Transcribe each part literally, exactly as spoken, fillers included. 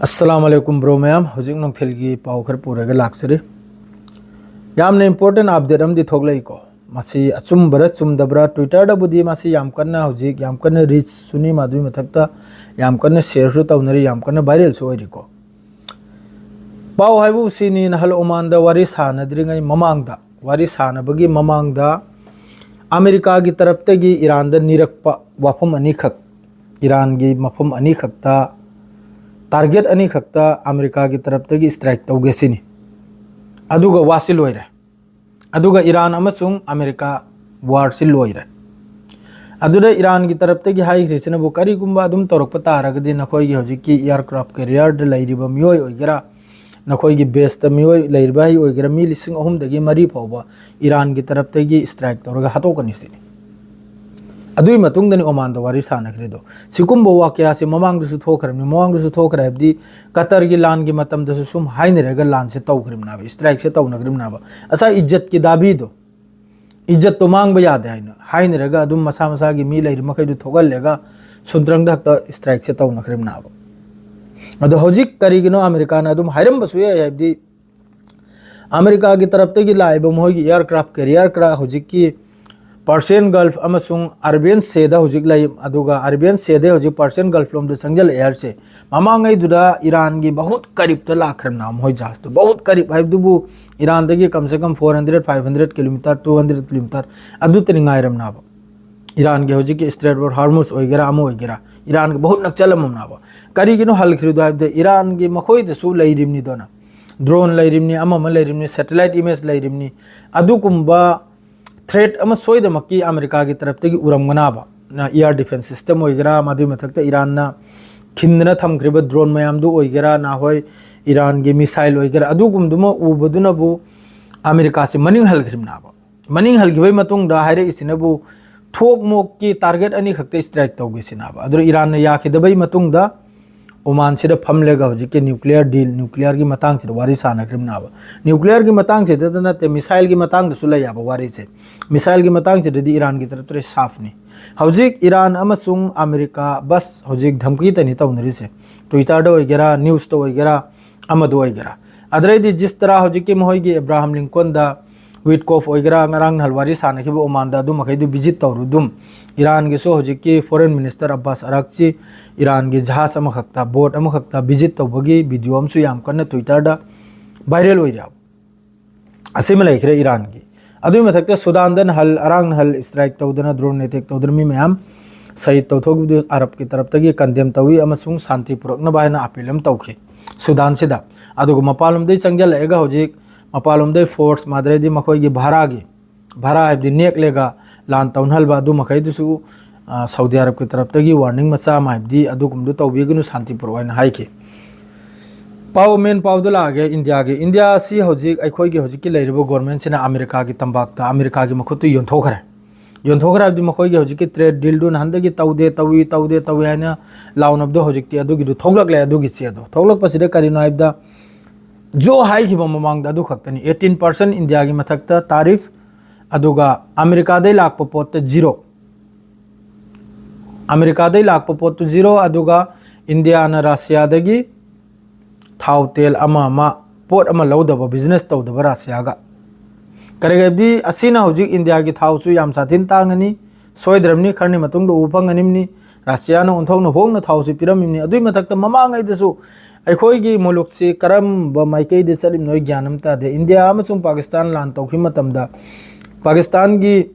ꯑꯁꯂꯥꯝ ꯑꯂꯩꯀꯨꯝ bro ꯃꯌꯥꯝ, ꯍꯧꯖꯤꯛ ꯅꯨꯡꯊꯤꯜꯒꯤ ꯄꯥꯎ ꯈꯔ ꯄꯨꯔꯒ ꯂꯥꯛꯆꯔꯤ꯫ ꯌꯥꯝꯅ ꯏꯝꯄꯣꯔꯇꯦꯟ ꯑꯞꯗꯦꯠ ꯑꯃꯗꯤ ꯊꯣꯛꯂꯛꯏꯀꯣ꯫ ꯃꯁꯤ ꯑꯆꯨꯝꯕꯔ ꯆꯨꯝꯗꯕ꯭ꯔꯥ, ꯇ꯭ꯋꯤꯇꯔꯗꯕꯨꯗꯤ ꯃꯁꯤ ꯌꯥꯝ ꯀꯟꯅ, ꯍꯧꯖꯤꯛ ꯌꯥꯝ ꯀꯟꯅ ꯔꯤꯆꯁꯨꯅꯤ, ꯃꯗꯨꯒꯤ ꯃꯊꯛꯇ ꯌꯥꯝ ꯀꯟꯅ ꯁꯦꯌꯔꯁꯨ ꯇꯧꯅꯔꯤ, ꯌꯥꯝ ꯀꯟꯅ ꯚꯥꯏꯔꯦꯜꯁꯨ ꯑꯣꯏꯔꯤꯀꯣ꯫ ꯄꯥꯎ ꯍꯥꯏꯕꯨ ꯁꯤꯅꯤ, ꯅꯍꯥꯟ ꯑꯣꯃꯥꯟꯗ ꯋꯥꯔꯤ ꯁꯥꯟꯅꯗ꯭ꯔꯤꯉꯩ ꯃꯃꯥꯡꯗ, ꯋꯥꯔꯤ ꯁꯥꯟꯅꯕꯒꯤ ꯃꯃꯥꯡꯗ ꯑꯃꯦꯔꯤꯀꯥꯒꯤ ꯇꯔꯞꯇꯒꯤ ꯏꯔꯥꯟꯗ ꯅꯤꯔꯛꯄ ꯋꯥꯐꯝ ꯑꯅꯤꯈꯛ, ꯏꯔꯥꯟꯒꯤ ꯃꯐꯝ ꯑꯅꯤꯈꯛꯇ, ꯇꯥꯔꯒꯦꯠ ꯑꯅꯤꯈꯛꯇ ꯑꯃꯦꯔꯤꯀꯥꯒꯤ ꯇꯔꯞꯇꯒꯤ ꯁ꯭ꯇ꯭ꯔꯥꯏꯛ ꯇꯧꯒꯦ ꯁꯤꯅꯤ꯫ ꯑꯗꯨꯒ ꯋꯥꯁꯤ ꯂꯣꯏꯔꯦ꯫ ꯑꯗꯨꯒ ꯏꯔꯥꯟ ꯑꯃꯁꯨꯡ ꯑꯃꯦꯔꯤꯀꯥ ꯋꯥꯔꯁꯤ ꯂꯣꯏꯔꯦ꯫ ꯑꯗꯨꯗ ꯏꯔꯥꯟꯒꯤ ꯇꯔꯞꯇꯒꯤ ꯍꯥꯏꯈ꯭ꯔꯤꯁꯤꯅꯕꯨ, ꯀꯔꯤꯒꯨꯝꯕ ꯑꯗꯨꯝ ꯇꯧꯔꯛꯄ ꯇꯥꯔꯒꯗꯤ ꯅꯈꯣꯏꯒꯤ ꯍꯧꯖꯤꯛꯀꯤ ꯑꯦꯌꯥꯔꯀ꯭ꯔꯥꯐ ꯀꯦꯔꯤꯌꯔꯗ ꯂꯩꯔꯤꯕ ꯃꯤꯑꯣꯏ ꯑꯣꯏꯒꯦꯔꯥ, ꯅꯈꯣꯏꯒꯤ ꯕꯦꯁꯇ ꯃꯤꯑꯣꯏ ꯂꯩꯔꯤꯕ ꯑꯣꯏꯒꯦꯔꯥ, ꯃꯤ ꯂꯤꯁꯤꯡ ꯑꯍꯨꯝꯗꯒꯤ ꯃꯔꯤ ꯐꯥꯎꯕ ꯏꯔꯥꯟꯒꯤ ꯇꯔꯞꯇꯒꯤ ꯁ꯭ꯇ꯭ꯔꯥꯏꯛ ꯇꯧꯔꯒ ꯍꯥꯠꯇꯣꯛꯀꯅꯤ ꯁꯤꯅꯤ꯫ ꯑꯗꯨꯒꯤ ꯃꯇꯨꯡꯗꯅꯤ ꯑꯣꯃꯥꯟꯗ ꯋꯥꯔꯤ ꯁꯥꯟꯅꯈ꯭ꯔꯤꯗꯣ꯫ ꯁꯤꯒꯨꯝꯕ ꯋꯥꯀꯌꯥꯁꯦ ꯃꯃꯥꯡꯗꯁꯨ ꯊꯣꯛꯈ꯭ꯔꯕꯅꯤ꯫ ꯃꯃꯥꯡꯗꯁꯨ ꯊꯣꯛꯈ꯭ꯔꯦ ꯍꯥꯏꯕꯗꯤ, ꯀꯇꯔꯒꯤ ꯂꯥꯟꯒꯤ ꯃꯇꯝꯗꯁꯨ ꯁꯨꯝ ꯍꯥꯏꯅꯔꯒ ꯂꯥꯟꯁꯦ ꯇꯧꯈ꯭ꯔꯤꯕꯅꯦꯕ, ꯁ꯭ꯇ꯭ꯔꯥꯏꯛꯁꯦ ꯇꯧꯅꯈ꯭ꯔꯤꯕꯅꯦꯕ꯫ ꯉꯁꯥꯏ ꯏꯖꯠꯀꯤ ꯗꯥꯕꯤꯗꯣ, ꯏꯖꯠꯇꯣ ꯃꯥꯡꯕ ꯌꯥꯗꯦ ꯍꯥꯏꯅ ꯍꯥꯏꯅꯔꯒ ꯑꯗꯨꯝ ꯃꯁꯥ ꯃꯁꯥꯒꯤ ꯃꯤ ꯂꯩꯔꯤ ꯃꯈꯩꯗꯨ ꯊꯣꯛꯍꯜꯂꯒ ꯁꯨꯟꯗ꯭ꯔꯪꯗ ꯍꯦꯛꯇ ꯁ꯭ꯇ꯭ꯔꯥꯏꯛꯁꯦ ꯇꯧꯅꯈ꯭ꯔꯤꯕꯅꯦꯕ꯫ ꯑꯗꯣ ꯍꯧꯖꯤꯛ ꯀꯔꯤꯒꯤꯅꯣ ꯑꯃꯦꯔꯤꯀꯥꯅ ꯑꯗꯨꯝ ꯍꯥꯏꯔꯝꯕꯁꯨ ꯌꯥꯏ, ꯍꯥꯏꯕꯗꯤ ꯑꯃꯦꯔꯤꯀꯥꯒꯤ ꯇꯔꯞꯇꯒꯤ ꯂꯥꯛꯏꯕ ꯃꯈꯣꯏꯒꯤ ꯑꯦꯌꯥꯔꯀ꯭ꯔꯥꯐ ꯀꯦꯔꯤꯌꯔ ꯈꯔ ꯍꯧꯖꯤꯛꯀꯤ ꯄꯥꯔꯁꯤꯌꯟ ꯒꯜꯐ ꯑꯃꯁꯨꯡ ꯑꯔꯕꯤꯌꯟ ꯁꯦꯗ ꯍꯧꯖꯤꯛ ꯂꯩ, ꯑꯗꯨꯒ ꯑꯔꯕꯤꯌꯟ ꯁꯦꯗ ꯍꯧꯖꯤꯛ ꯄꯥꯔꯁꯤꯌꯟ ꯒꯜꯐ ꯂꯣꯝꯗ ꯆꯪꯁꯤꯜꯂꯛꯑꯦ ꯍꯥꯏꯔꯤꯁꯦ꯫ ꯃꯃꯥꯡꯉꯩꯗꯨꯗ ꯏꯔꯥꯟꯒꯤ ꯕꯍꯨꯠ ꯀꯔꯤꯕꯇ ꯂꯥꯛꯈ꯭ꯔꯕꯅꯦꯕ ꯃꯈꯣꯏ ꯖꯍꯥꯖꯇꯣ꯫ ꯕꯍꯨꯠ ꯀꯔꯤꯕ ꯍꯥꯏꯕꯗꯨꯕꯨ ꯏꯔꯥꯟꯗꯒꯤ ꯀꯝ ꯁꯦ ꯀꯝ four hundred, five hundred kilometer, two hundred kilometer ꯑꯗꯨꯇꯅꯤ ꯉꯥꯏꯔꯝꯅꯦꯕ꯫ ꯏꯔꯥꯟꯒꯤ ꯍꯧꯖꯤꯛꯀꯤ ꯏꯁꯇ꯭ꯔꯦꯠ ꯑꯣꯐ ꯍꯥꯔꯃꯨꯁ ꯑꯣꯏꯒꯦꯔꯥ, ꯑꯃ ꯑꯣꯏꯒꯦꯔꯥ, ꯏꯔꯥꯟꯒ ꯕꯍꯨꯠ ꯅꯛꯁꯜꯂꯝꯃꯕꯅꯦꯕ꯫ ꯀꯔꯤꯒꯤꯅꯣ ꯍꯜꯈ꯭ꯔꯤꯗꯣ ꯍꯥꯏꯕꯗ, ꯏꯔꯥꯟꯒꯤ ꯃꯈꯣꯏꯗꯁꯨ ꯂꯩꯔꯤꯕꯅꯤꯗꯅ, ꯗ꯭ꯔꯣꯟ ꯂꯩꯔꯤꯕꯅꯤ, ꯑꯃ ꯑꯃ ꯂꯩꯔꯤꯕꯅꯤ, ꯁꯦꯇꯦꯂꯥꯏꯠ ꯏꯃꯦꯖ ꯂꯩꯔꯤꯕꯅꯤ꯫ ꯑꯗꯨꯒꯨꯝꯕ ꯊ꯭ꯔꯦꯠ ꯑꯃ ꯁꯣꯏꯗꯃꯛꯀꯤ ꯑꯃꯦꯔꯤꯀꯥꯒꯤ ꯇꯔꯞꯇꯒꯤ ꯎꯔꯝꯒꯅꯥꯕ꯫ ꯏꯌꯥꯔ ꯗꯤꯐꯦꯟꯁ ꯁꯤꯁꯇꯦꯝ ꯑꯣꯏꯒꯦꯔꯥ, ꯃꯗꯨꯒꯤ ꯃꯊꯛꯇ ꯏꯔꯥꯟꯅ ꯈꯤꯟꯗꯅ ꯊꯝꯈ꯭ꯔꯤꯕ ꯗ꯭ꯔꯣꯟ ꯃꯌꯥꯝꯗꯨ ꯑꯣꯏꯒꯦꯔꯥ, ꯅꯍꯣꯏ ꯏꯔꯥꯟꯒꯤ ꯃꯤꯁꯥꯏꯜ ꯑꯣꯏꯒꯦꯔꯥ, ꯑꯗꯨꯒꯨꯝꯗꯨꯃ ꯎꯕꯗꯨꯅꯕꯨ ꯑꯃꯦꯔꯤꯀꯥꯁꯤ ꯃꯅꯤꯡ ꯍꯜꯈ꯭ꯔꯤꯕꯅꯦꯕ꯫ ꯃꯅꯤꯡ ꯍꯜꯈꯤꯕꯒꯤ ꯃꯇꯨꯡꯗ ꯍꯥꯏꯔꯛꯏꯁꯤꯅꯕꯨ, ꯊꯣꯛꯃꯣꯛꯀꯤ ꯇꯥꯔꯒꯦꯠ ꯑꯅꯤꯈꯛꯇ ꯁ꯭ꯇ꯭ꯔꯥꯏꯛ ꯇꯧꯒꯦꯁꯤꯅꯦꯕ꯫ ꯑꯗꯨꯅ ꯏꯔꯥꯟꯅ ꯌꯥꯈꯤꯗꯕꯒꯤ ꯃꯇꯨꯡꯗ ꯑꯣꯃꯥꯟꯁꯤꯗ ꯐꯝꯂꯒ ꯍꯧꯖꯤꯛꯀꯤ nuclear deal, nuclearꯒꯤ ꯃꯇꯥꯡꯁꯤꯗ ꯋꯥꯔꯤ ꯁꯥꯟꯅꯈ꯭ꯔꯤꯕꯅꯦꯕ꯫ Nuclearꯒꯤ ꯃꯇꯥꯡꯁꯤꯗ ꯅꯠꯇꯦ, missileꯒꯤ ꯃꯇꯥꯡꯗꯁꯨ ꯂꯩꯌꯦꯕ ꯋꯥꯔꯤꯁꯦ꯫ Missileꯒꯤ ꯃꯇꯥꯡꯁꯤꯗꯗꯤ ꯏꯔꯥꯟꯒꯤ ꯇꯔꯞꯇꯨꯗꯤ ꯁꯥꯐꯅꯤ꯫ ꯍꯧꯖꯤꯛ ꯏꯔꯥꯟ ꯑꯃꯁꯨꯡ ꯑꯃꯦꯔꯤꯀꯥ ꯕꯁ ꯍꯧꯖꯤꯛ ꯙꯝꯀꯤꯇꯅꯤ ꯇꯧꯅꯔꯤꯁꯦ꯫ Twitterꯗ ꯑꯣꯏꯒꯦꯔꯥ, newsꯇ ꯑꯣꯏꯒꯦꯔꯥ, ꯑꯃꯗ ꯑꯣꯏꯒꯦꯔꯥ꯫ ꯑꯗꯨꯗꯩꯗꯤ ꯖꯤꯁ ꯇꯔꯥ ꯍꯧꯖꯤꯛꯀꯤ ꯃꯈꯣꯏꯒꯤ ꯑꯦꯕ꯭ꯔꯥꯍꯝ ꯂꯤꯡꯀꯣꯟꯗ ꯋꯤꯠꯀꯣꯐ ꯑꯣꯏꯒꯦꯔꯥ, ꯉꯔꯥꯡ ꯅꯍꯥꯜ ꯋꯥꯔꯤ ꯁꯥꯟꯅꯈꯤꯕ ꯑꯣꯃꯥꯟꯗ, ꯑꯗꯨ ꯃꯈꯩꯗꯨ visit ꯇꯧꯔꯨꯗꯨꯝ꯫ ꯏꯔꯥꯟꯒꯤꯁꯨ ꯍꯧꯖꯤꯛꯀꯤ foreign minister ꯑꯕꯥꯁ ꯑꯔꯥꯛꯆꯤ ꯏꯔꯥꯟꯒꯤ ꯖꯍꯥꯖ ꯑꯃꯈꯛꯇ, boat ꯑꯃꯈꯛꯇ visit ꯇꯧꯕꯒꯤ video ꯑꯃꯁꯨ ꯌꯥꯝ ꯀꯟꯅ Twitterꯗ viral ꯑꯣꯏꯔꯤ꯫ ꯑꯁꯤꯃ ꯂꯩꯈ꯭ꯔꯦ ꯏꯔꯥꯟꯒꯤ꯫ ꯑꯗꯨꯒꯤ ꯃꯊꯛꯇ ꯁꯨꯗꯥꯟꯗ ꯅꯍꯜ, ꯑꯔꯥꯡ ꯅꯍꯜ strike ꯇꯧꯗꯅ, drone attack ꯇꯧꯗꯅ ꯃꯤ ꯃꯌꯥꯝ ꯁꯍꯤꯗ ꯇꯧꯊꯣꯛꯈꯤꯕꯗꯨ ꯑꯔꯕꯀꯤ ꯇꯔꯞꯇꯒꯤ condemn ꯇꯧꯏ ꯑꯃꯁꯨꯡ ꯁꯥꯟꯇꯤ ꯄꯨꯔꯛꯅꯕ ꯍꯥꯏꯅ appeal ꯑꯃ ꯇꯧꯈꯤ ꯁꯨꯗꯥꯟꯁꯤꯗ꯫ ꯑꯗꯨꯒ ꯃꯄꯥꯟꯂꯣꯝꯗꯒꯤ ꯆꯪꯁꯤꯜꯂꯛꯑꯒ ꯍꯧꯖꯤꯛ ꯃꯄꯥꯟꯂꯣꯝꯗꯒꯤ force ꯃꯥꯗ꯭ꯔꯦꯗꯤ ꯃꯈꯣꯏꯒꯤ ꯚꯥꯔꯥꯒꯤ, ꯚꯥꯔꯥ ꯍꯥꯏꯕꯗꯤ ꯅꯦꯛꯂꯒ ꯂꯥꯟ ꯇꯧꯅꯍꯟꯕ ꯑꯗꯨ ꯃꯈꯩꯗꯨꯁꯨ, ꯑ, ꯁꯥꯎꯗꯤ ꯑꯔꯕꯀꯤ ꯇꯔꯞꯇꯒꯤ warning ꯃꯆꯥ ꯑꯃ ꯍꯥꯏꯕꯗꯤ ꯑꯗꯨꯒꯨꯝꯕꯗꯨ ꯇꯧꯕꯤꯒꯅꯨ, ꯁꯥꯟꯇꯤ ꯄꯨꯔꯛꯑꯣ ꯍꯥꯏꯅ ꯍꯥꯏꯈꯤ꯫ ꯄꯥꯎ, main ꯄꯥꯎꯗ ꯂꯥꯛꯑꯒꯦ ꯏꯟꯗꯤꯌꯥꯒꯤ꯫ ꯏꯟꯗꯤꯌꯥ ꯑꯁꯤ ꯍꯧꯖꯤꯛ ꯑꯩꯈꯣꯏꯒꯤ ꯍꯧꯖꯤꯛꯀꯤ ꯂꯩꯔꯤꯕ governmentꯁꯤꯅ ꯑꯃꯦꯔꯤꯀꯥꯒꯤ ꯇꯝꯄꯥꯛꯇ ꯑꯃꯦꯔꯤꯀꯥꯒꯤ ꯃꯈꯨꯠꯇ ꯌꯣꯟꯊꯣꯛꯈ꯭ꯔꯦ꯫ ꯌꯣꯟꯊꯣꯛꯈ꯭ꯔꯦ ꯍꯥꯏꯕꯗꯤ ꯃꯈꯣꯏꯒꯤ ꯍꯧꯖꯤꯛꯀꯤ trade dealꯗꯨ ꯅꯍꯥꯟꯗꯒꯤ ꯇꯧꯗꯦ, ꯇꯧꯏ, ꯇꯧꯗꯦ, ꯇꯧꯏ ꯍꯥꯏꯅ ꯂꯥꯎꯅꯕꯗꯣ ꯍꯧꯖꯤꯛꯇꯤ ꯑꯗꯨꯒꯤꯗꯨ ꯊꯣꯛꯂꯛꯂꯦ꯫ ꯑꯗꯨꯒꯤ ꯆꯦꯗꯣ ꯊꯣꯛꯂꯛꯄꯁꯤꯗ ꯀꯔꯤꯅꯣ ꯍꯥꯏꯕꯗ, ꯖꯣ ꯍꯥꯏꯈꯤꯕ ꯃꯃꯥꯡꯗ ꯑꯗꯨ ꯈꯛꯇꯅꯤ, eighteen percent ꯏꯟꯗꯤꯌꯥꯒꯤ ꯃꯊꯛꯇ tariff, ꯑꯗꯨꯒ ꯑꯃꯦꯔꯤꯀꯥꯗꯩ ꯂꯥꯛꯄ ꯄꯣꯠꯇ zero꯫ ꯑꯃꯦꯔꯤꯀꯥꯗꯩ ꯂꯥꯛꯄ ꯄꯣꯠꯇꯨ zero, ꯑꯗꯨꯒ ꯏꯟꯗꯤꯌꯥꯅ ꯔꯁꯤꯌꯥꯗꯒꯤ ꯊꯥꯎ ꯇꯦꯜ ꯑꯃ ꯑꯃ, ꯄꯣꯠ ꯑꯃ ꯂꯧꯗꯕ, business ꯇꯧꯗꯕ ꯔꯁꯤꯌꯥꯒ꯫ ꯀꯔꯤꯒꯤꯗꯤ ꯑꯁꯤꯅ ꯍꯧꯖꯤꯛ ꯏꯟꯗꯤꯌꯥꯒꯤ ꯊꯥꯎꯁꯨ ꯌꯥꯝ ꯁꯥꯊꯤꯅ ꯇꯥꯡꯉꯅꯤ, ꯁꯣꯏꯗ꯭ꯔꯕꯅꯤ, ꯈꯔꯅꯤ ꯃꯇꯨꯡꯗ ꯎꯕ ꯐꯪꯒꯅꯤꯕꯅꯤ꯫ ꯔꯁꯤꯌꯥꯅ ꯑꯣꯟꯊꯣꯛꯅ ꯍꯣꯡꯅ ꯊꯥꯎꯁꯤ ꯄꯤꯔꯝꯃꯤꯕꯅꯤ꯫ ꯑꯗꯨꯒꯤ ꯃꯊꯛꯇ ꯃꯃꯥꯡꯉꯩꯗꯁꯨ ꯑꯩꯈꯣꯏꯒꯤ ꯃꯨꯂꯨꯛꯁꯤ ꯀꯔꯝꯕ ꯃꯥꯏꯀꯩꯗ ꯆꯠꯂꯤꯕꯅꯣ ꯑꯩ ꯒ꯭ꯌꯥꯟ ꯑꯃ ꯇꯥꯗꯦ꯫ ꯏꯟꯗꯤꯌꯥ ꯑꯃꯁꯨꯡ ꯄꯥꯀꯤꯁꯇꯥꯟ ꯂꯥꯟ ꯇꯧꯈꯤꯕ ꯃꯇꯝꯗ ꯄꯥꯀꯤꯁꯇꯥꯟꯒꯤ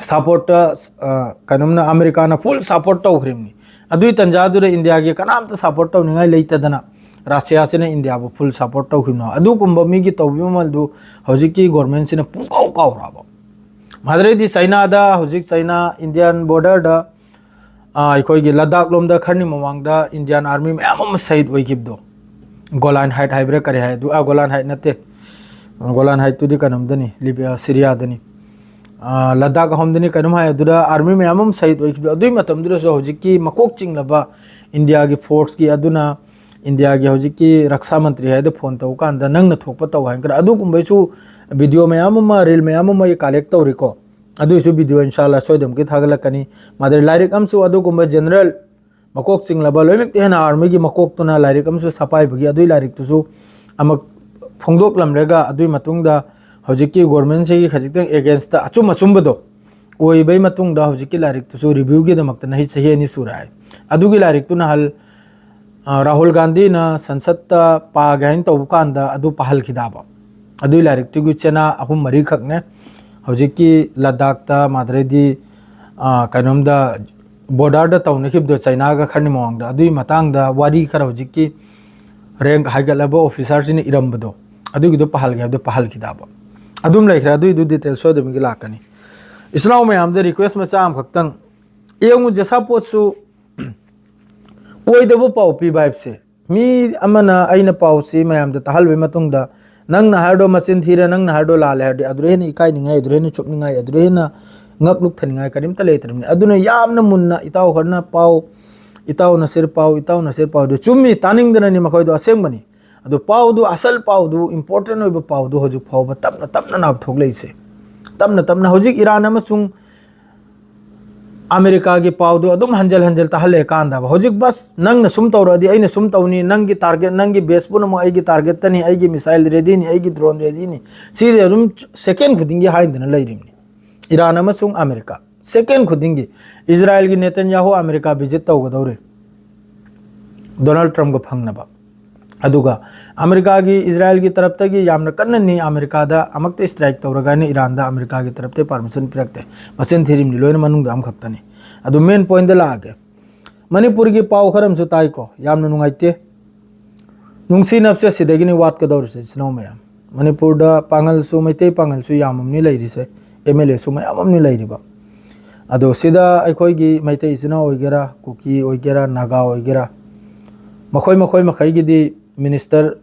supportꯇ, ꯑ, ꯀꯩꯅꯣꯝꯅ ꯑꯃꯦꯔꯤꯀꯥꯅ full support ꯇꯧꯈ꯭ꯔꯤꯕꯅꯤ꯫ ꯑꯗꯨꯒꯤ ꯇꯟꯖꯥꯗꯨꯗ ꯏꯟꯗꯤꯌꯥꯒꯤ ꯀꯅꯥꯝꯇ support ꯇꯧꯅꯤꯡꯉꯥꯏ ꯂꯩꯇꯗꯅ ꯔꯁꯤꯌꯥꯁꯤꯅ ꯏꯟꯗꯤꯌꯥꯕꯨ full support ꯇꯧꯈꯤꯕꯅꯣ? ꯑꯗꯨꯒꯨꯝꯕ ꯃꯤꯒꯤ ꯇꯧꯕꯤꯕ ꯃꯃꯜꯗꯨ ꯍꯧꯖꯤꯛꯀꯤ governmentꯁꯤꯅ ꯄꯨꯡꯀꯥꯎ ꯀꯥꯎꯔꯕ꯫ ꯃꯗꯨꯗꯩꯗꯤ ꯆꯩꯅꯥꯗ, ꯍꯧꯖꯤꯛ ꯆꯩꯅꯥ Indian borderꯗ, ꯑ, ꯑꯩꯈꯣꯏꯒꯤ ꯂꯗꯥꯛ ꯂꯣꯝꯗ ꯈꯔꯅꯤ ꯃꯃꯥꯡꯗ Indian army ꯃꯌꯥꯝ ꯑꯃ ꯁꯍꯤꯗ ꯑꯣꯏꯈꯤꯕꯗꯣ, ꯒꯣꯂꯥꯟ ꯍꯥꯏꯠ ꯍꯥꯏꯕ꯭ꯔꯥ ꯀꯔꯤ ꯍꯥꯏ, ꯑꯗꯨ, ꯑ, ꯒꯣꯂꯥꯟ ꯍꯥꯏꯠ ꯅꯠꯇꯦ, ꯒꯣꯂꯥꯟ ꯍꯥꯏꯠꯇꯨꯗꯤ ꯀꯩꯅꯣꯝꯗꯅꯤ, ꯂꯤꯕꯤ-, ꯑ, ꯁꯤꯔꯤꯌꯥꯗꯅꯤ꯫ ꯂꯗꯥꯛ ꯑꯍꯨꯝꯗꯅꯤ ꯀꯩꯅꯣꯝ ꯍꯥꯏ, ꯑꯗꯨꯗ ꯑꯥꯔꯃꯤ ꯃꯌꯥꯝ ꯑꯃ ꯁꯍꯤꯗ ꯑꯣꯏꯈꯤꯕꯗꯣ, ꯑꯗꯨꯒꯤ ꯃꯇꯝꯗꯨꯗꯁꯨ ꯍꯧꯖꯤꯛꯀꯤ ꯃꯀꯣꯛ ꯆꯤꯡꯂꯕ ꯏꯟꯗꯤꯌꯥꯒꯤ ꯐꯣꯔꯁꯀꯤ ꯑꯗꯨꯅ, ꯏꯟꯗꯤꯌꯥꯒꯤ ꯍꯧꯖꯤꯛꯀꯤ ꯔꯛꯁꯥ ꯃꯟꯇ꯭ꯔꯤ ꯍꯥꯏꯗ ꯐꯣꯟ ꯇꯧꯕ ꯀꯥꯟꯗ ꯅꯪꯅ ꯊꯣꯛꯄ ꯇꯧ ꯍꯥꯏꯅ ꯈꯔ ꯑꯗꯨꯒꯨꯝꯕꯩꯁꯨ ꯚꯤꯗꯤꯑꯣ ꯃꯌꯥꯝ ꯑꯃ, ꯔꯤꯜ ꯃꯌꯥꯝ ꯑꯃ ꯑꯩ ꯀꯂꯦꯛ ꯇꯧꯔꯤꯀꯣ꯫ ꯑꯗꯨꯒꯤꯁꯨ ꯚꯤꯗꯤꯑꯣ ꯏꯟꯁꯥꯜꯂꯥ ꯁꯣꯏꯗꯅꯃꯛꯀꯤ ꯊꯥꯒꯠꯂꯛꯀꯅꯤ꯫ ꯃꯥꯗꯤ ꯂꯥꯏꯔꯤꯛ ꯑꯃꯁꯨ ꯑꯗꯨꯒꯨꯝꯕ ꯖꯦꯅꯔꯦꯜ ꯃꯀꯣꯛ ꯆꯤꯡꯂꯕ, ꯂꯣꯏꯅꯃꯛꯇꯤ ꯍꯦꯟꯅ ꯑꯥꯔꯃꯤꯒꯤ ꯃꯀꯣꯛꯇꯨꯅ ꯂꯥꯏꯔꯤꯛ ꯑꯃꯁꯨ ꯁꯄꯥꯏꯕꯒꯤ ꯑꯗꯨꯒꯤ ꯂꯥꯏꯔꯤꯛꯇꯨꯁꯨ ꯑꯃꯨꯛ ꯐꯣꯡꯗꯣꯛꯂꯝꯂꯒ, ꯑꯗꯨꯒꯤ ꯃꯇꯨꯡꯗ ꯍꯧꯖꯤꯛꯀꯤ ꯒꯣꯔꯃꯦꯟꯁꯤꯒꯤ ꯈꯖꯤꯛꯇꯪ ꯑꯦꯒꯦꯟꯁꯇ ꯑꯆꯨꯝ ꯑꯆꯨꯝꯕꯗꯣ ꯑꯣꯏꯕꯩ ꯃꯇꯨꯡꯗ ꯍꯧꯖꯤꯛꯀꯤ ꯂꯥꯏꯔꯤꯛꯇꯨꯁꯨ ꯔꯤꯚ꯭ꯌꯨꯒꯤꯗꯃꯛꯇ ꯅꯍꯤ ꯆꯍꯤ ꯑꯅꯤ ꯁꯨꯔꯦ ꯍꯥꯏ꯫ ꯑꯗꯨꯒꯤ ꯂꯥꯏꯔꯤꯛꯇꯨ ꯅꯍꯥꯟ, ꯑ, ꯔꯥꯍꯨꯜ ꯒꯥꯟꯙꯤꯅ ꯁꯟꯁꯠꯇ ꯄꯥꯒꯦ ꯍꯥꯏꯅ ꯇꯧꯕ ꯀꯥꯟꯗ ꯑꯗꯨ ꯄꯥꯍꯜꯈꯤꯗꯕ꯫ ꯑꯗꯨꯒꯤ ꯂꯥꯏꯔꯤꯛꯇꯨꯒꯤ ꯆꯦꯅꯥ ꯑꯍꯨꯝ ꯃꯔꯤꯈꯛꯅꯦ ꯍꯧꯖꯤꯛꯀꯤ ꯂꯗꯥꯛꯇ, ꯃꯥꯗ꯭ꯔꯦꯗꯤ, ꯑ, ꯀꯩꯅꯣꯝꯗ ꯕꯣꯔꯗꯔꯗ ꯇꯧꯅꯈꯤꯕꯗꯣ ꯆꯩꯅꯥꯒ ꯈꯔꯅꯤ ꯃꯃꯥꯡꯗ, ꯑꯗꯨꯒꯤ ꯃꯇꯥꯡꯗ ꯋꯥꯔꯤ ꯈꯔ ꯍꯧꯖꯤꯛꯀꯤ ꯔꯦꯡꯛ ꯍꯥꯏꯒꯠꯂꯕ ꯑꯣꯐꯤꯁꯥꯔꯁꯤꯅ ꯏꯔꯝꯕꯗꯣ, ꯑꯗꯨꯒꯤꯗꯣ ꯄꯥꯍꯜꯒꯦ ꯍꯥꯏꯕꯗꯣ ꯄꯥꯍꯜꯈꯤꯗꯕ꯫ ꯑꯗꯨꯝ ꯂꯩꯈ꯭ꯔꯦ, ꯑꯗꯨꯏꯗꯨ ꯗꯤꯇꯦꯜ ꯁꯣꯏꯗꯕꯤꯒꯤ ꯂꯥꯛꯀꯅꯤ꯫ ꯏꯆꯤꯟ ꯏꯅꯥꯎ ꯃꯌꯥꯝꯗ ꯔꯤꯀ꯭ꯋꯦꯁ ꯃꯆꯥ ꯑꯃꯈꯛꯇꯪ, ꯌꯦꯡꯉꯨ, ꯖꯦꯁꯥꯄꯣꯠꯁꯨ ꯑꯣꯏꯗꯕ ꯄꯥꯎ ꯄꯤꯕ ꯍꯥꯏꯕꯁꯦ, ꯃꯤ ꯑꯃꯅ ꯑꯩꯅ ꯄꯥꯎꯁꯤ ꯃꯌꯥꯝꯗ ꯇꯥꯍꯜꯂꯕ ꯃꯇꯨꯡꯗ, ꯅꯪꯅ ꯍꯥꯏꯔꯗꯣ ꯃꯆꯤꯟ ꯊꯤꯔꯦ, ꯅꯪꯅ ꯍꯥꯏꯔꯗꯣ ꯂꯥꯜꯂꯦ ꯍꯥꯏꯔꯗꯤ, ꯑꯗꯨꯗ ꯍꯦꯟꯅ ꯏꯀꯥꯏꯅꯤꯡꯉꯥꯏ, ꯑꯗꯨꯗ ꯍꯦꯟꯅ ꯆꯨꯞꯅꯤꯡꯉꯥꯏ, ꯑꯗꯨꯗ ꯍꯦꯟꯅ ꯉꯛ ꯂꯨꯛꯊꯅꯤꯡꯉꯥꯏ ꯀꯔꯤꯝꯇ ꯂꯩꯇ꯭ꯔꯕꯅꯤ꯫ ꯑꯗꯨꯅ ꯌꯥꯝꯅ ꯃꯨꯟꯅ ꯏꯇꯥꯎ ꯈꯔꯅ ꯄꯥꯎ, ꯏꯇꯥꯎ ꯅꯁꯤꯔ ꯄꯥꯎ, ꯏꯇꯥꯎ ꯅꯁꯤꯔ ꯄꯥꯎꯗꯨ ꯆꯨꯝꯃꯤ, ꯇꯥꯅꯤꯡꯗꯅꯅꯤ ꯃꯈꯣꯏꯗꯣ, ꯑꯁꯦꯡꯕꯅꯤ꯫ ꯑꯗꯨ ꯄꯥꯎꯗꯨ, ꯑꯁꯜ ꯄꯥꯎꯗꯨ, ꯏꯝꯄꯣꯔꯇꯦꯟ ꯑꯣꯏꯕ ꯄꯥꯎꯗꯨ ꯍꯧꯖꯤꯛ ꯐꯥꯎꯕ ꯇꯞꯅ ꯇꯞꯅ ꯅꯥꯞꯊꯣꯛꯂꯛꯏꯁꯦ꯫ ꯇꯞꯅ ꯇꯞꯅ ꯍꯧꯖꯤꯛ ꯏꯔꯥꯟ ꯑꯃꯁꯨꯡ ꯑꯃꯦꯔꯤꯀꯥꯒꯤ ꯄꯥꯎꯗꯨ ꯑꯗꯨꯝ ꯍꯟꯖꯤꯜ ꯍꯟꯖꯤꯜ ꯇꯥꯍꯜꯂꯦ ꯀꯥꯟꯗꯕ꯫ ꯍꯧꯖꯤꯛ ꯕꯁ ꯅꯪꯅ ꯁꯨꯝ ꯇꯧꯔꯛꯑꯗꯤ ꯑꯩꯅ ꯁꯨꯝ ꯇꯧꯅꯤ, ꯅꯪꯒꯤ ꯇꯥꯔꯒꯦꯠ, ꯅꯪꯒꯤ ꯕꯦꯁ ꯄꯨꯝꯅꯃꯛ ꯑꯩꯒꯤ ꯇꯥꯔꯒꯦꯠꯇꯅꯤ, ꯑꯩꯒꯤ ꯃꯤꯁꯥꯏꯜ ꯔꯦꯗꯤꯅꯤ, ꯑꯩꯒꯤ ꯗ꯭ꯔꯣꯟ ꯔꯦꯗꯤꯅꯤ꯫ ꯁꯤꯗꯤ ꯑꯗꯨꯝ ꯁꯦꯀꯦꯟ ꯈꯨꯗꯤꯡꯒꯤ ꯍꯥꯏꯗꯅ ꯂꯩꯔꯤꯕꯅꯤ꯫ ꯏꯔꯥꯟ ꯑꯃꯁꯨꯡ ꯑꯃꯦꯔꯤꯀꯥ ꯁꯦꯀꯦꯟ ꯈꯨꯗꯤꯡꯒꯤ꯫ ꯏꯖꯔꯥꯏꯜꯒꯤ ꯅꯦꯇꯟꯌꯥꯍꯨ ꯑꯃꯦꯔꯤꯀꯥ ꯚꯤꯖꯤꯠ ꯇꯧꯒꯗꯧꯔꯤ, ꯗꯣꯅꯥꯜꯗ ꯇ꯭ꯔꯝꯞꯀ ꯐꯪꯅꯕ꯫ ꯑꯗꯨꯒ ꯑꯃꯦꯔꯤꯀꯥꯒꯤ, ꯏꯖꯔꯥꯏꯜꯒꯤ ꯇꯔꯞꯇꯒꯤ ꯌꯥꯝꯅ ꯀꯟꯅ ꯅꯤ ꯑꯃꯦꯔꯤꯀꯥꯗ ꯑꯃꯨꯛꯇ ꯁ꯭ꯇ꯭ꯔꯥꯏꯛ ꯇꯧꯔꯒ ꯍꯥꯏꯅ ꯏꯔꯥꯟꯗ ꯑꯃꯦꯔꯤꯀꯥꯒꯤ ꯇꯔꯞꯇꯒꯤ ꯄꯥꯔꯃꯤꯁꯟ ꯄꯤꯔꯛꯇꯦ꯫ ꯃꯆꯤꯟ ꯊꯤꯔꯤꯕꯅꯤ ꯂꯣꯏꯅ ꯃꯅꯨꯡꯗ ꯑꯃꯈꯛꯇꯅꯤ꯫ ꯑꯗꯨ ꯃꯦꯟ ꯄꯣꯏꯟꯗ ꯂꯥꯛꯑꯒꯦ꯫ ꯃꯅꯤꯄꯨꯔꯒꯤ ꯄꯥꯎ ꯈꯔ ꯑꯃꯁꯨ ꯇꯥꯏꯀꯣ, ꯌꯥꯝꯅ ꯅꯨꯡꯉꯥꯏꯇꯦ꯫ ꯅꯨꯡꯁꯤꯅꯕꯁꯦ ꯁꯤꯗꯒꯤꯅꯤ ꯋꯥꯠꯀꯗꯧꯔꯤꯁꯦ, ꯏꯆꯤꯟ ꯏꯅꯥꯎ ꯃꯌꯥꯝ꯫ ꯃꯅꯤꯄꯨꯔꯗ ꯄꯥꯉꯜꯁꯨ, ꯃꯩꯇꯩ ꯄꯥꯉꯜꯁꯨ ꯌꯥꯝꯃꯝꯅꯤ ꯂꯩꯔꯤꯁꯦ, ꯑꯦꯝ ꯑꯦꯜ ꯑꯦꯁꯨ ꯃꯌꯥꯝ ꯑꯃꯅꯤ ꯂꯩꯔꯤꯕ꯫ ꯑꯗꯣ ꯁꯤꯗ ꯑꯩꯈꯣꯏꯒꯤ ꯃꯩꯇꯩ ꯏꯆꯤꯟ ꯏꯅꯥꯎ ꯑꯣꯏꯒꯦꯔꯥ, ꯀꯨꯀꯤ ꯑꯣꯏꯒꯦꯔꯥ, ꯅꯥꯒꯥ ꯑꯣꯏꯒꯦꯔꯥ, ꯃꯈꯣꯏ ꯃꯈꯣꯏ ꯃꯈꯩꯒꯤꯗꯤ ꯃꯤꯅꯤꯁꯇꯔ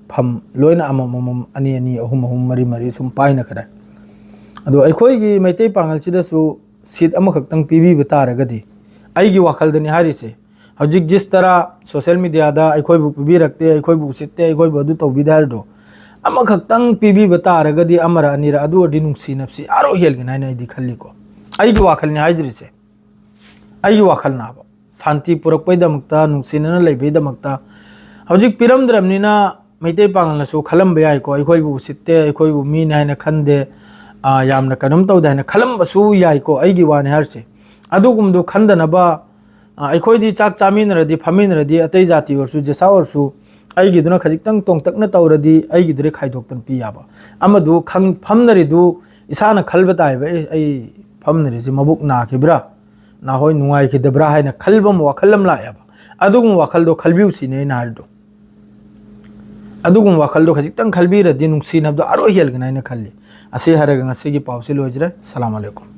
ꯐꯝ ꯂꯣꯏꯅ ꯑꯃꯃꯝ, ꯑꯅꯤ ꯑꯅꯤ, ꯑꯍꯨꯝ ꯑꯍꯨꯝ, ꯃꯔꯤ ꯃꯔꯤ ꯁꯨꯝ ꯄꯥꯏꯅꯈ꯭ꯔꯦ꯫ ꯑꯗꯣ ꯑꯩꯈꯣꯏꯒꯤ ꯃꯩꯇꯩ ꯄꯥꯉꯜꯁꯤꯗꯁꯨ ꯁꯤꯠ ꯑꯃꯈꯛꯇꯪ ꯄꯤꯕꯤꯕ ꯇꯥꯔꯒꯗꯤ, ꯑꯩꯒꯤ ꯋꯥꯈꯜꯗꯅꯤ ꯍꯥꯏꯔꯤꯁꯦ, ꯍꯧꯖꯤꯛ ꯖꯤꯁ ꯇꯔꯥ ꯁꯣꯁꯤꯌꯦꯜ ꯃꯤꯗꯤꯌꯥꯗ ꯑꯩꯈꯣꯏꯕꯨ ꯄꯤꯕꯤꯔꯛꯇꯦ, ꯑꯩꯈꯣꯏꯕꯨ ꯎꯁꯤꯠꯇꯦ, ꯑꯩꯈꯣꯏꯕꯨ ꯑꯗꯨ ꯇꯧꯕꯤꯗꯦ ꯍꯥꯏꯔꯤꯗꯣ ꯑꯃꯈꯛꯇꯪ ꯄꯤꯕꯤꯕ ꯇꯥꯔꯒꯗꯤ, ꯑꯃꯔ ꯑꯅꯤꯔ, ꯑꯗꯨ ꯑꯣꯏꯔꯗꯤ ꯅꯨꯡꯁꯤꯅꯕꯁꯤ ꯑꯥꯔꯣ ꯍꯦꯜꯒꯅꯤ ꯍꯥꯏꯅ ꯑꯩꯗꯤ ꯈꯜꯂꯤꯀꯣ꯫ ꯑꯩꯒꯤ ꯋꯥꯈꯜꯅꯤ ꯍꯥꯏꯖꯔꯤꯁꯦ, ꯑꯩꯒꯤ ꯋꯥꯈꯜꯅꯥꯕ꯫ ꯁꯥꯟꯇꯤ ꯄꯨꯔꯛꯄꯩꯗꯃꯛꯇ, ꯅꯨꯡꯁꯤꯅꯅ ꯂꯩꯕꯩꯗꯃꯛꯇ꯫ ꯍꯧꯖꯤꯛ ꯄꯤꯔꯝꯗ꯭ꯔꯕꯅꯤꯅ ꯃꯩꯇꯩ ꯄꯥꯉꯜꯅꯁꯨ ꯈꯜꯂꯝꯕ ꯌꯥꯏꯀꯣ, ꯑꯩꯈꯣꯏꯕꯨ ꯎꯁꯤꯠꯇꯦ, ꯑꯩꯈꯣꯏꯕꯨ ꯃꯤꯅꯦ ꯍꯥꯏꯅ ꯈꯟꯗꯦ, ꯑꯥ, ꯌꯥꯝꯅ ꯀꯩꯅꯣꯝ ꯇꯧꯗꯦ ꯍꯥꯏꯅ ꯈꯜꯂꯝꯕꯁꯨ ꯌꯥꯏꯀꯣ꯫ ꯑꯩꯒꯤ ꯋꯥꯅꯤ ꯍꯥꯏꯔꯤꯁꯦ꯫ ꯑꯗꯨꯒꯨꯝꯕꯗꯣ ꯈꯟꯗꯅꯕ, ꯑꯥ, ꯑꯩꯈꯣꯏꯗꯤ ꯆꯥꯛ ꯆꯥꯃꯤꯟꯅꯔꯗꯤ, ꯐꯝꯃꯤꯟꯅꯔꯗꯤ, ꯑꯇꯩ ꯖꯥꯇꯤ ꯑꯣꯏꯔꯁꯨ, ꯖꯦꯁꯥ ꯑꯣꯏꯔꯁꯨ, ꯑꯩꯒꯤꯗꯨꯅ ꯈꯖꯤꯛꯇꯪ ꯇꯣꯡꯇꯛꯅ ꯇꯧꯔꯗꯤ ꯑꯩꯒꯤꯗꯨꯗꯤ ꯈꯥꯏꯗꯣꯛꯇꯅ ꯄꯤ ꯌꯥꯕ꯫ ꯑꯃꯗꯨ ꯈꯪ-, ꯐꯝꯅꯔꯤꯗꯨ ꯏꯁꯥꯅ ꯈꯜꯕ ꯇꯥꯏꯕ, "ꯑꯦ, ꯑꯩ ꯐꯝꯅꯔꯤꯁꯤ ꯃꯕꯨꯛ ꯅꯥꯈꯤꯕ꯭ꯔꯥ? ꯅꯍꯣꯏ ꯅꯨꯡꯉꯥꯏꯈꯤꯗꯕ꯭ꯔꯥ?" ꯍꯥꯏꯅ ꯈꯜꯕ ꯑꯃ ꯋꯥꯈꯜ ꯑꯃ ꯂꯥꯛꯑꯦꯕ꯫ ꯑꯗꯨꯒꯨꯝꯕ ꯋꯥꯈꯜꯗꯣ ꯈꯜꯕꯤꯌꯨ ꯁꯤꯅꯤ ꯑꯩꯅ ꯍꯥꯏꯔꯤꯗꯣ꯫ ꯑꯗꯨꯒꯨꯝꯕ ꯋꯥꯈꯜꯗꯣ ꯈꯖꯤꯛꯇꯪ ꯈꯜꯕꯤꯔꯗꯤ ꯅꯨꯡꯁꯤꯅꯕꯗꯣ ꯑꯔꯣꯏ ꯍꯦꯜꯒꯅꯤ ꯍꯥꯏꯅ ꯈꯜꯂꯤ꯫ ꯑꯁꯤ ꯍꯥꯏꯔꯒ ꯉꯁꯤꯒꯤ ꯄꯥꯎꯁꯤ ꯂꯣꯏꯖꯔꯦ꯫ ꯁꯂꯥꯝ ꯑꯂꯩꯀꯨꯝ꯫